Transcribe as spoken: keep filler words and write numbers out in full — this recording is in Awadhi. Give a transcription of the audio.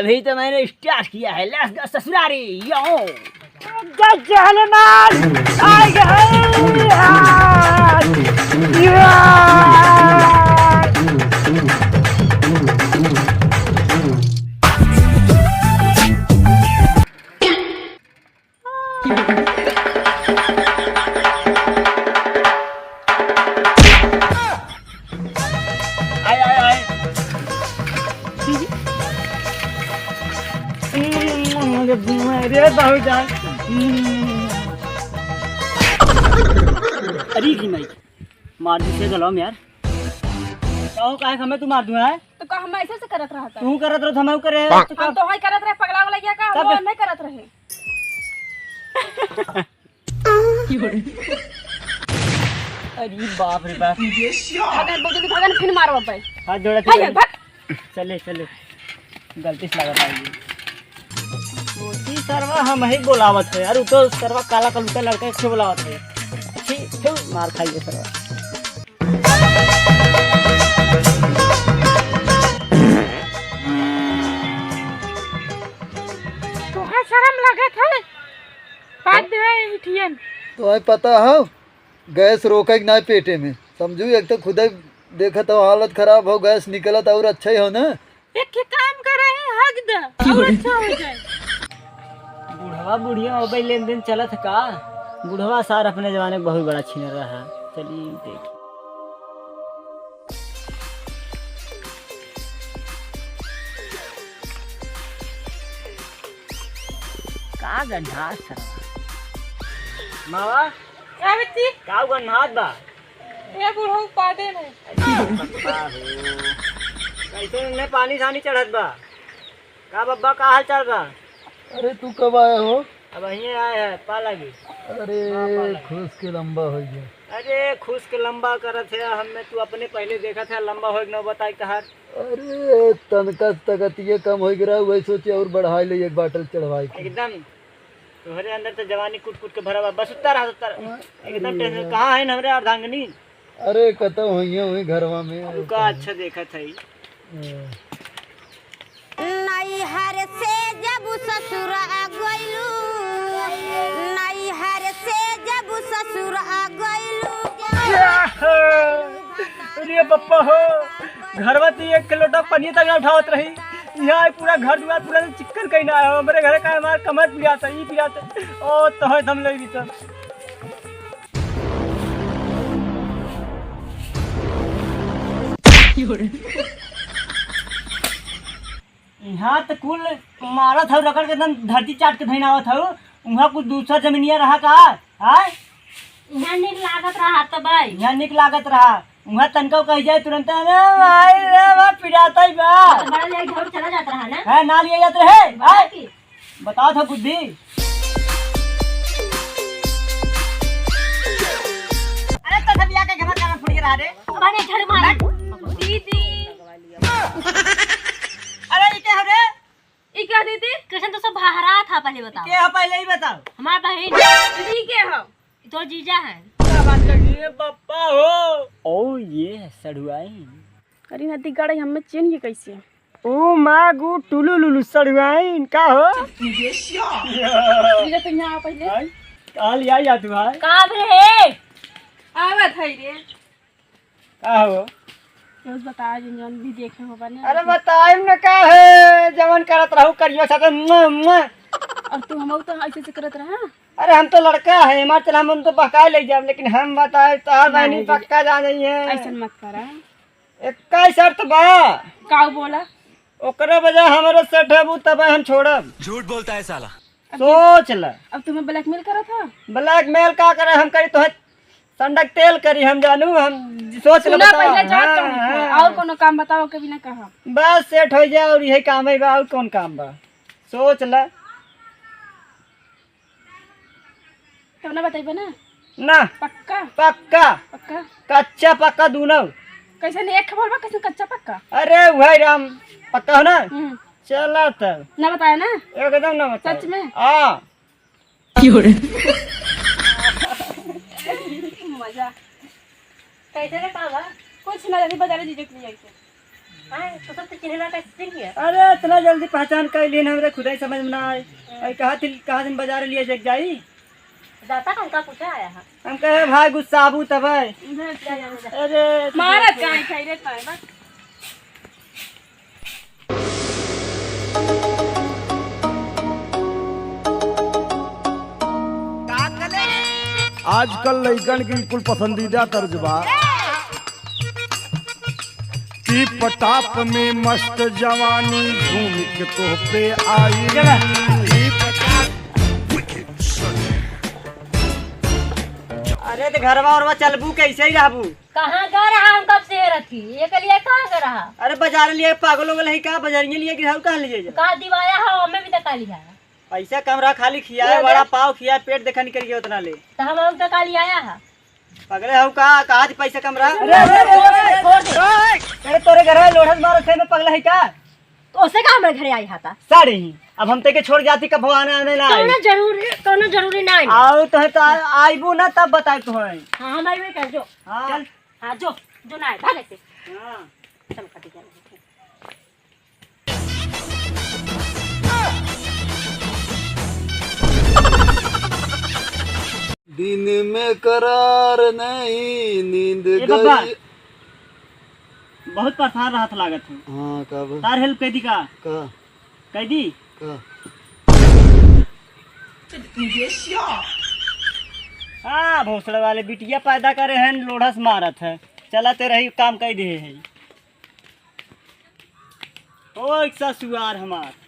अभी तो मैंने start किया है, let's go ससुरारी, यो। जय जहलनाथ, आ गए। आए, आए, आए। अरे बाबू जान। अरे की माई, मार दी से गलवा में यार। कहो काहे हमें तू मार दूँ है? तो का हम ऐसे से करत रहा था? तू करत रहो, हम करे। तो हम तो है करत रहे, पगला वाला क्या का? तब हम नहीं करत रहे। अरे बाप रे बाप। भगन, बोल जल्दी भगन, फिर मारो अब भाई। हाथ जोड़ा भाई, चले। भाग। चले, चले। गलती से लगा पाएगी। मोती सरवा हम ही बोलावत है यार, उ तो सरवा काला कलूटा लड़का एक ठे बोलावत है। छी, फिर मार खाइए सरवा। तोहे शरम लगत है? बात दे इठियन। तोहे पता हो, गैस रोके के ना पेटे में, समझू, एक तो खुदे देखत हो हालत खराब हो, गैस निकलत और अच्छा ही हो ना। एक ही काम करे ही, हक दे, और अच्छा हो जाए। बुढ़वा बुढ़िया हो गई, लेन देन चलत है का? बुढ़वा सार अपने जमाने में बहुत बड़ा छिनर रहा। चलिए देखिए। का गंधात सरवा? मावा? का बच्ची? का गंधात बा? ए बुढ़ऊ पादे नहीं। अरे बप्पा हो। कैसे उन्हें पानी सानी चढ़त बा? का बब्बा, का हाल चाल बा? अरे तू कब आया हो? अब यहीं आए हैं, पा लगी। अरे हाँ, पा लगी। खुश के लंबा हो गया। अरे खुश के लंबा करत है, हमें तू अपने पहले देखत है, लंबा हो गया, बताई तहार। अरे तनका तकतिये कम हो गया, वही सोचे और बढ़ाई ले एक बाटल चढ़वाई के। एकदम तोहरे अंदर तो जवानी कूट कूट के भरा बा। बस उत्तर आ, उत्तर। हाँ, एकदम अरे टेंशन यार। कहाँ है हमरे अर्धांगिनी? अरे, कतौ होइहैं वही घरवा में। तू का अच्छा देखत है। हाँ। नैहर से जब ससुर आ गइलू, नैहर से जब ससुर आ गइलू। अरे पप्पा हो, घरवा ती एक लोटा पनिया तक ना उठावत रही। यहाँ पूरा घर दुआर पूरा चिक्कन कहीं ना है। हमरे घरे का हमार कमर पिरात है, ई पिरात है। ओ, तो है दम ले भी तो। यहाँ त कुल मारत हऊ, रगड़ के एकदम धरती चाट के धइन आवत हऊ। उहाँ कुछ दूसर जमीनिया रहा का? आय? यहाँ निक लागत रहा त भाई। यहाँ निक लागत रहा। उहाँ तनका कहि जाए तुरंत, "अरे भाई रे, बा पिरात ही बा।" तो बड़ा ले झाड़ू चला जात रहा ना? है, ना लिया जात रहे। बता आय? की? बताओ था बुद्धि। अरे तो सब यहाँ के घमा घमा फुट के रहा रे। अब आने झाड़ू मार। दीदी। अरे ये क्या हो रे? ई क्या दीदी? कैसन तो सब बहरा था, पहले बताओ। के हो, पहले ही बताओ। हमार बहिन। ई के हो? तोर जीजा है। क्या बात कर रही है, पप्पा हो? ओ, ये है सड़ुआइन। अरे नदी गड़े, हमें चिन्ह ये कैसे? ओ माँ गो टुलु लुलु सड़ुआइन, का हो? जीजा तो यहाँ आओ पहले। आई, का लिया जा तू भाई? का बे है? आवत है रे। का हो? रोज बताओ, जिन जौन भी देखे हो बने। अरे बताइम न का है, जवन करत रहू करियो साथे, मुआ, मुआ। और तू हमहू तो ऐसे से करत रहा। अरे हम तो लड़का है, हमार चला हम तो बहकाए ले जाब, लेकिन हम बताए तोहार बहनी नहीं, पक्का जान जाई है। ऐसन मत करा। एक्का ही शर्त बा। का बोला? ओकरे वजह हमरे सेट हेबू तब हम छोड़ब। झूठ बोलता है साला। अब सोच ल। अब तुम्हें blackmail करा था? Blackmail का करे हम करी, तोहे संडक तेल करी हम जानू, हम सोच ल सुना बताओ। पहले जा हाँ, तुम। हाँ। और कोनो काम बताओ के बिना कहा। बस सेट हो जाए और यही काम है बा, और कौन काम बा? सोच ल। तब ना बताइबे ना? ना। पक्का? पक्का। पक्का? कच्चा पक्का दूनो। कैसे नहीं एक खबर बा, कैसे कच्चा पक्का? अरे वही राम, पक्का हो ना? हम्म। चला तब। ना बताया ना? एकदम ना बताया। सच में? हाँ। क्यों रे? मजा। कैसे रे पावा? कुछ ना, जल्दी बजा ले जीजू के लिए आइके। आए, तो सब तो चिन्हला कैसे चिन्ह गया? अरे, इतना जल्दी पहचान कर लिए हमरे खुदा ही समझ में ना आए। हाँ। अरे, कहा दिन, कहा दिन बाजार लिए जग जाई? जाता कौन का पूछा आया है? हम कहे, "भाई, गुस्सा आबू तब है।" इधर चला जा। अरे, तू मारत देख। काहे खैरे पाए बा? आजकल लइकन की कुल पसंदीदा तर्ज बा। टिप टाप में मस्त जवानी झूम के तोह पे आई। अरे, तो घरवा ओरवा चलबू, कैसे ही रहबू? कहाँ गा रहा हम कब से रखी? ये के लिए कहाँ गा रहा? अरे, बाजार लिए पागल हो गए है का? बाजारिये लिए गिराऊ कहाँ ले जाए? का दिवाया है, हमें भी तो का लिया है। पैसा कम रहा, खाली खियाए, ये वड़ा दे। पाव खियाए, पेट देखा निकल गया उतना ले। तो हम और तो का लिया है? पगले हो का? कहा थी पैसा कम रहा? अरे, अरे, अरे, अरे, छोड़ दे। अरे, तोरे घर लोढ़स मारो थे में पगला है का? तो उसे का हमरे घरे आई हाता? साड़ी ही। अब हम तेके छोड़ जाती, कब आने, आने ना आई। कौनो जरूरी, कौनो जरूरी ना आई। आओ तो है तो आ-, आईबू ना तब बताए तो है। हाँ, हम आईबे कर जो। हाँ। चल। हाँ, जो, जो ना आए, भाग ऐसे। हाँ। चल, कटी जा। दिन में करार नहीं, नींद ए बाबा, गई। बहुत परेशान रहत लागत है। हाँ, का बा? तार help कर दी का? का? कर दी? का? हाँ, भोसड़े वाले बिटिया पैदा करे हैं, लोढ़स मारत है। चला ते रही काम कर दे है। ओ एक ससुआर हमार।